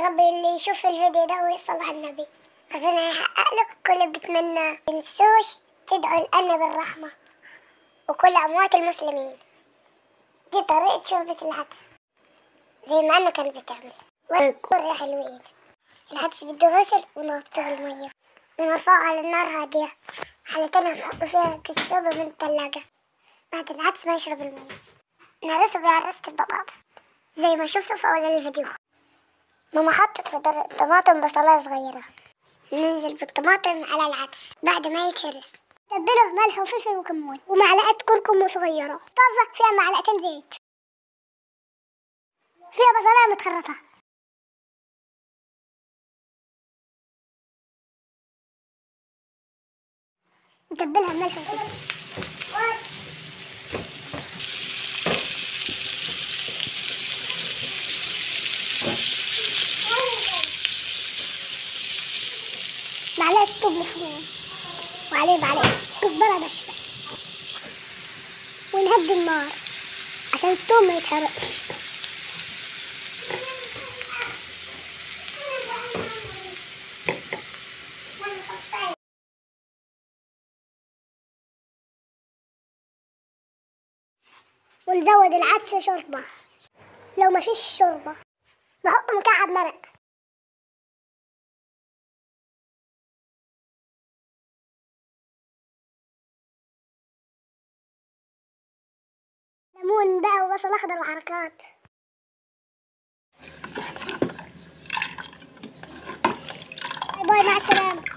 يا رب اللي يشوف الفيديو ده ويصلي على النبي ربنا يحقق له كل اللي بتمناه. متنسوش تدعوا لنا بالرحمة وكل أموات المسلمين. دي طريقة شوربة العدس زي ما أنا كانت بتعمل. يا حلوين، العدس بده غسل ونغطيه بالمية ونرفعه على النار هادية. حلتنا نحط فيها كيس شوربة من التلاجة. بعد العدس ما يشرب المية نهرسه بهرسة البطاطس زي ما شفتوا في أول الفيديو. ماما حطت في الطماطم بصلاية صغيرة. ننزل بالطماطم على العدس بعد ما يتهرس. تبله ملح وفلفل وكمون ومعلقة كركم صغيرة. طازة فيها معلقتين زيت، فيها بصلاية متخرطة. نتبلها بملح وفلفل. معلقة توم مفروم وعليه معلقة كزبرة ناشفة، ونهدي النار عشان التوم ما يتحرقش. ونزود العدس شوربة. لو مفيش شوربة نحط مكعب مرق. ليمون بقى وبصل اخضر وحركات. باي باي، مع السلامة.